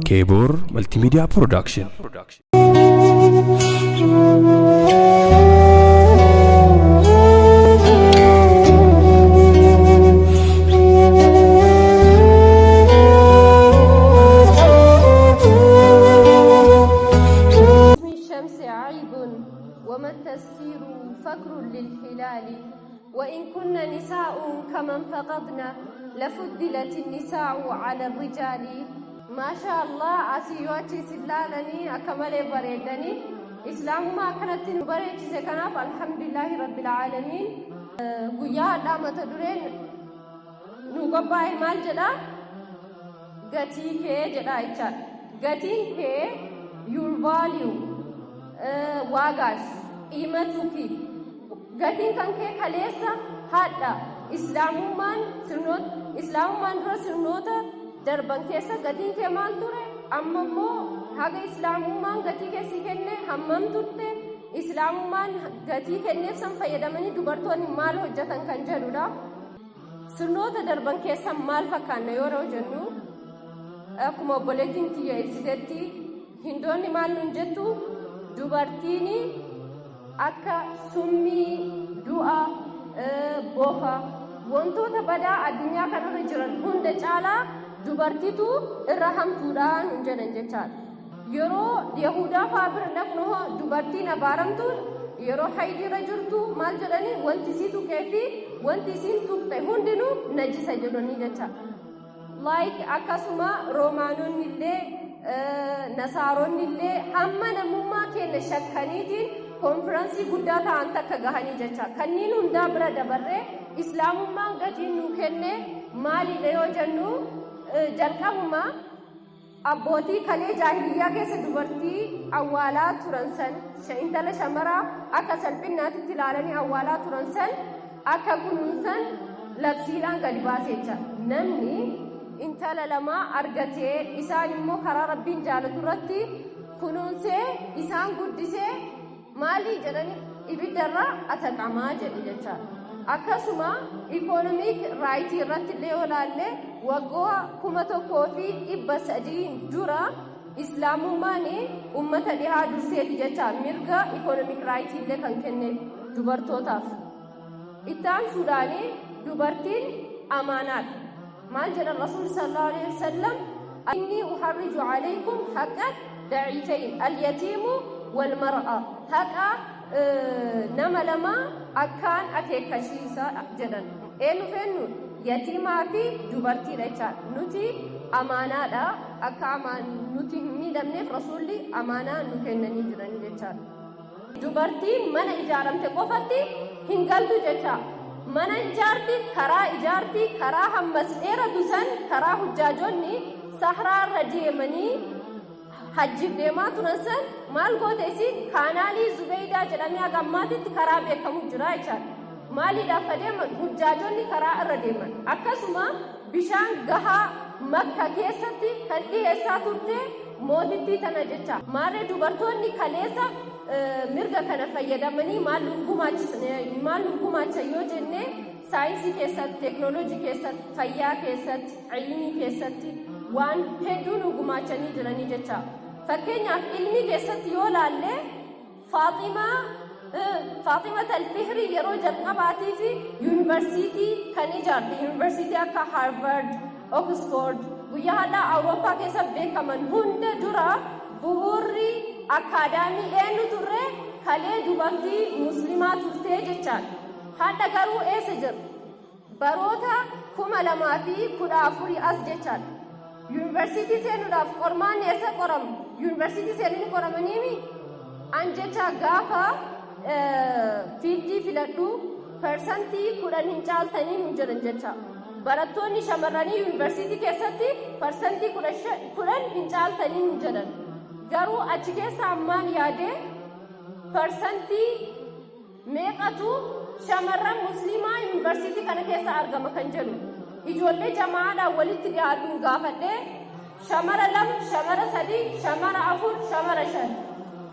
Keeboor Multimedia Production. اسم الشمس عيب وما التسفير فكر للهلال، وإن كن نساء كمن فقدنا لفضلت النساء على الرجال. ما شاء الله asii yoo achi isin laalanii akka malee bareedanii islaamummaa akkanatti nu bareechise. Kanaaf alhamdulillaahi rabbil aalamiin. Guyyaa hadhaa mata dureen nu qophaa'e maal jedha? Gatii kee jedha jechaadha. Gatiin kee, your value, ዋጋሽ qiimatuki, gatiin kan kee kaleessa hadha islaamummaan sirnoota islaamummaan dura sirnoota darban keessa gatiin kee maal ture? Amma immoo haga islaamummaan gatii kee si kenne hammam turte? Islaamummaan gatii kenneef san fayyadamanii dubartoonni maal hojjetan kan jedhudha. Sirnoota darban keessa maal fakkaanna yeroo jennu, akkuma obboleettiin tiyya ibsitetti, Hindoonni maal nun jettu? Dubartiin akka summii, du'a, bofa, wantoota badaa addunyaa kanarra jiran hunda caalaa dubartiitu irra hamtuudha nun jedhan jechaadha. Yeroo Yahudaa fa'aa bira dhaqnu hoo, dubartiin abaaramtuun yeroo haydiirra jirtu maal jedhanii? Wanti isii tuqee fi wanti isiin tuqxe hundinuu najisa jedhanii jechaadha. Like akkasuma Roomaanonni illee, Nasaaronni illee hamma namummaa keenya shakkaniitiin konfiraansii guddaa ta'an takka gahanii jecha. Kanneen hundaa bira dabarree islaamummaan gatiin nu kenne maalidha yoo jennu, jalqabuma abbootii kalee jaahiliyyaa keessa dubartii awwaalaa turan san, intala shamaraa akka salphinnaatitti ilaalanii awwaalaa turan san, akka kunuunsan labsiidhaan gadi baasee jecha. Namni intala lama argatee isaan immoo karaa Rabbiin jaalatu irratti kunuunsee isaan guddisee maalii jedhani? Ibiddarraa ataqamaa jedhe jechaadha. Akkasuma economic right irratti illee yoo ilaalle, waggaa 1300 dura islaamummaan ummata dhihaa durseeti jecha, mirga economic right illee kan kenne dubartootaaf. Itti aansuudhaan dubartiin amaanaadha. Maal jedhan Rasuul sallallahu alaihi wasallam? Inni uharriju alaykum haqqa daciifayn alyatiimu walmar'a, haqa nama lama akkaan akeekkachiisa jedhan. Eenyu fennu? Yatiimaa fi dubartiidha jechaadha. Nuti amaanaadha. Akka nuti hin miidhamneef Rasuulli amaanaa nu kennanii jiranii jechaadha. Dubartiin mana ijaaramte qofatti hin galtu jecha. Mana ijaarti, karaa ijaarti, karaa hammas dheeratu san, karaa hujjaajonni sahraarra deemanii hajjiif deemaa turan san maal goote isin? Kaanaalii Zubeydaa jedhamee haga ammaatitti karaa beekamu jira jechaadha. Maaliidhaaf ka deeman? Hujjaajonni karaa irra deeman. Akkasuma bishaan gahaa Makka keessatti kan dhiyeessaa turte mootittii tana jecha. Maarree dubartoonni kaleessa mirga kana fayyadamanii maal nu gumaachan yoo jenne, saayinsii keessatti, teeknooloojii keessatti, fayyaa keessatti, ilmii keessatti waan hedduu nu gumaachanii jiranii jecha. Fakkeenyaaf ilmii keessatti yoo laalle, Faaximaa Talfihrii yeroo jalqabaatii fi yuunivarsiitii kan ijaarte, yuunivarsiitii akka Harvard, Oxford guyyaa har'aa Awurooppaa keessa beekaman hunda dura bu'uurri akaadaamii eenyu turre? Kalee dubartii muslimaa turtee jechaadha. Hadha garuu eessa jira? Baroota 2014 as jechaadha. Yuunivarsiitii seenuudhaaf qormaanni eessa qoramu? Yuunivarsiitii seenanii qoramaniimi? An jecha gaafa field filadhu 10% hin caaltanii hin jedhan jecha. Barattoonni shamarranii yuunivarsiitii keessatti 10% hin caaltanii hin jedhan. Garuu achi keessa ammaan yaadee parsantii meeqatu shamarran musliimaa yuunivarsiitii kana keessa argama kan jedhu. Ijoollee jamaadhaan walitti dhiyaatuun gaafadhee, shamara lama, shamara sadii, shamara afur, shamara shan.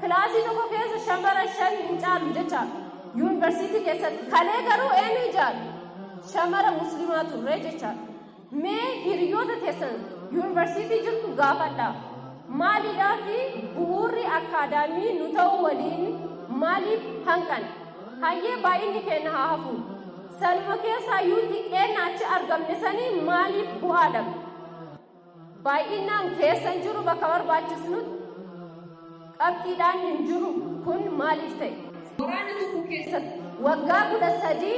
Kilaasii tokko keessa shamara shan hin caalu jecha yuunivarsiitii keessatti. Kalee garuu eenyu ijaaru? Shamara musliimaa turre jecha. Mee hiriyoota Hiriyoota teessan yuunivarsiitii jirtu gaafadha. Maaliidhaafi bu'uurri akkaadaamii nu ta'uu waliin maaliif hanqan? Hayyee, baay'inni keenya haa hafu. Sanuma keessaa iyyuu xiqqeenna achi argamne sanii maaliif bu'aa dhabne? Baay'inaan keessa hin jiru, bakka barbaachisnutti qabxiidhaan hin jiru. Kun maaliif ta'e? Waraana tokko keessatti waggaa 13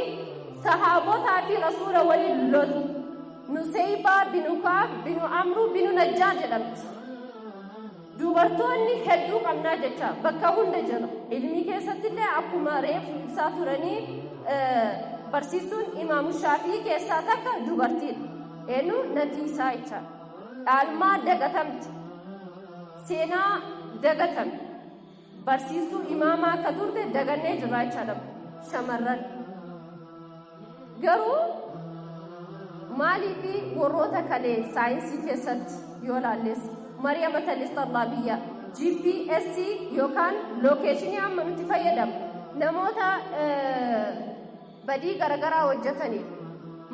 sahaabotaa fi rasuula waliin lolu. Nuseybaa binu Kaaf binu Amruu binu Najjaar jedhamti. Dubartoonni hedduu qabnaa jecha bakka hunda jira. Ilmii keessattillee akkuma reefu ibsaa turanii, barsiistuun Imaamu Shaafii keessaa takka dubartiidha. Eenyu? Nafiisaa jecha. Dhaalmaa dagatamte. Seenaa dagatame. Barsiistuu imaamaa akka turte dagannee jirra jechaadha shamarran. Garuu maaliifi warroota kalee saayinsii keessatti yoo laalles, Mariyama Talisxallaa GPS yookaan location amma nuti fayyadamu namoota badii garaagaraa hojjetaniif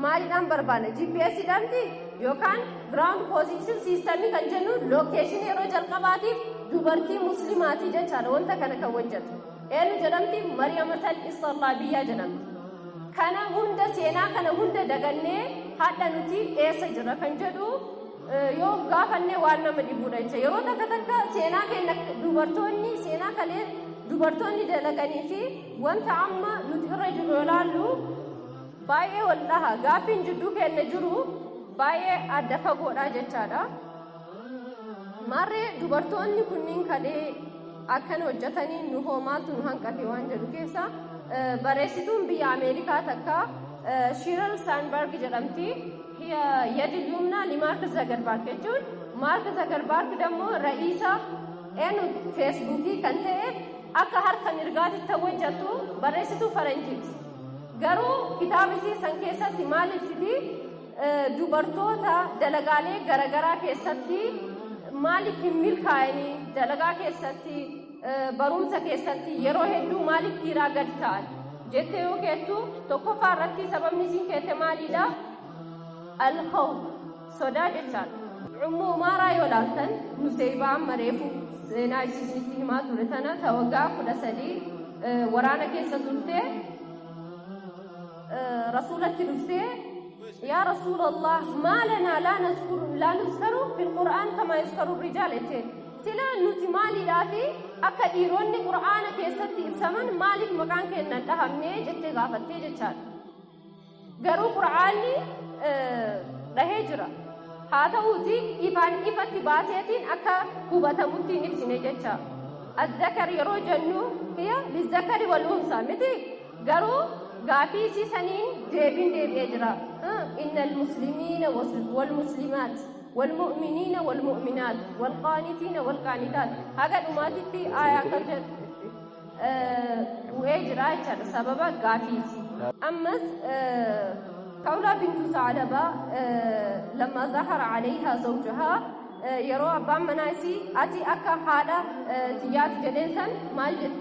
maaliidhaan barbaanna? GPS dhamti yookaan ground position system kan jennu location yeroo jalqabaatiif dubartii muslimaatii jechaadha wanta kana kan hojjetu. Eenyu jedhamti? Mariyama Talisxallaa jedhamti. Kana hunda, seenaa kana hunda dagannee hadha nuti eessa jira kan jedhu yoo gaafannee waan nama dhibuudha jecha. Yeroo takka takka seenaa keenya, dubartoonni seenaa kalee dubartoonni dalaganii fi wanta amma nuti irra jiru yoo ilaallu baay'ee wal dhaha. Gaaffiin jidduu keenya jiru baay'ee adda fagoodha jechaadha. Maarree dubartoonni kunniin kalee akkana hojjetanii, nu hoo maaltu nu hanqate waan jedhu keessa, barreessituun biyya Ameerikaa takka Sheryl Sandberg jedhamti. يد اليمنى لمارك Zuckerberg jechuun, Mark Zuckerberg ደግሞ ra'iisa eenyu Feesbuukii kan ta'e, akka harka mirgaatti hojjetu barreessituu faranjiiti. Garuu kitaaba isii san keessatti maal ibsiti? Dubartoota dalagaalee garaagaraa keessatti maaliif hin milkaa'anii, dalagaa keessatti, barumsa keessatti yeroo hedduu maaliif dhiiraa gadi ta'an jettee yoo keettu, tokkoffaa irratti sababni isiin keette maalidha? الخوف, sodaa jechaadha. Ummu Umaaraa yoo laaltan, Nuseybaa amma reefu seenaa isiinitti himaa ture tana, ta waggaa 13 waraana keessa turte, rasuulatti dhuftee, "يا رسول الله، ما لنا لا نذكر لا نذكر في القرآن كما يذكر الرجال" jetteen. Sila nuti maaliidhaafi akka dhiironni qur'aana keessatti ibsaman maaliif maqaan keenya hin dhahamne jettee gaafattee jechaadha. Garuu qur'aanni dhahee jira. Haa ta'uuti ifaan ifatti baaseetiin akka hubatamutti hin ibsine jecha. الذكر yeroo jennu هي للذكر والأنثى miti, garuu gaafii isii saniin deebiin deebi'ee jira. إن المسلمين والمسلمات والمؤمنين والمؤمنات والقانتين والقانتات haga dhumaatitti aayaa akka bu'ee jira jechaadha sababa gaafiisi. Ammas Khawlaa bintu Saclabaa لما ظاهر عليها زوجها, yeroo abbaan manaa isii ati akka haadha tiyyaati jedheen san, maal jedhe?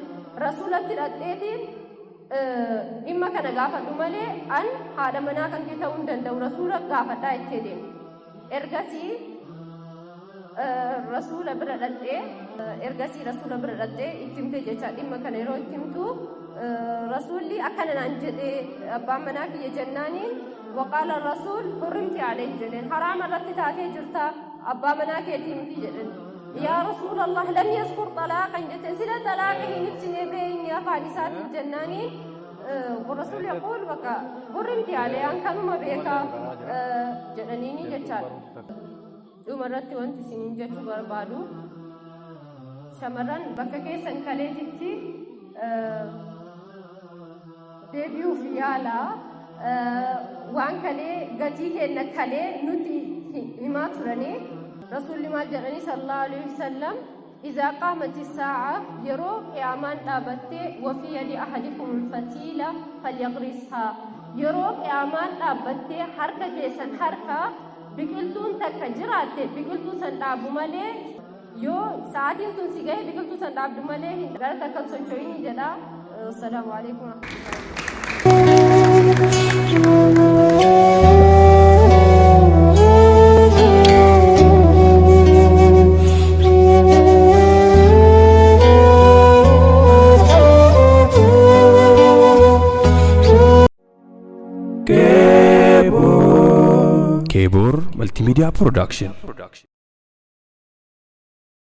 Rasuulatti dhaqxeetiin dhimma kana gaafadhu malee an haadha manaa kan kee ta'uu hin danda'u, rasuula gaafadhaa jettee deemte. Ergasii rasuula bira dhaqxee, ergasii rasuula bira dhaqxee itti himte jecha. Dhimma kana yeroo itti himtu, rasuulli akkana naan jedhee abbaan manaa kiyya jennaaniin, وقال الرسول حرمت عليه jedheen, haraama irratti taatee jirta, abbaa manaa keetii miti jedheen. يا رسول الله، لم يذكر طلاقا jetteen. Sila xalaaqa hin ibsine beeyni afaan isaatiin jennaaniin, والرسول يقول bakka حرمت عليه, an kanuma beekaa jedhaniini jechaadha. Dhuma irratti wanti isiniin jechuu barbaadu, shamarran bakka keessan kaleetitti deebi'uuf yaalaa. Waan kalee gatii kenna kalee nuti himaa turanii, rasuulli maal jedhanii صلى الله عليه وسلم? إذا قامت الساعة, yeroo qiyaamaan dhaabattee, وفي يد أحدكم الفتيلة فليغرسها, yeroo qiyaamaan dhaabbattee harka keessan harka biqiltuun takka jiraatte biqiltuu san dhaabu malee, yoo sa'aatiin sun si gahe biqiltuu san dhaabdu malee gara takka socho'ini jedha. السلام عليكم ورحمة الله. Keeboor Maltiimiidiyaa Production.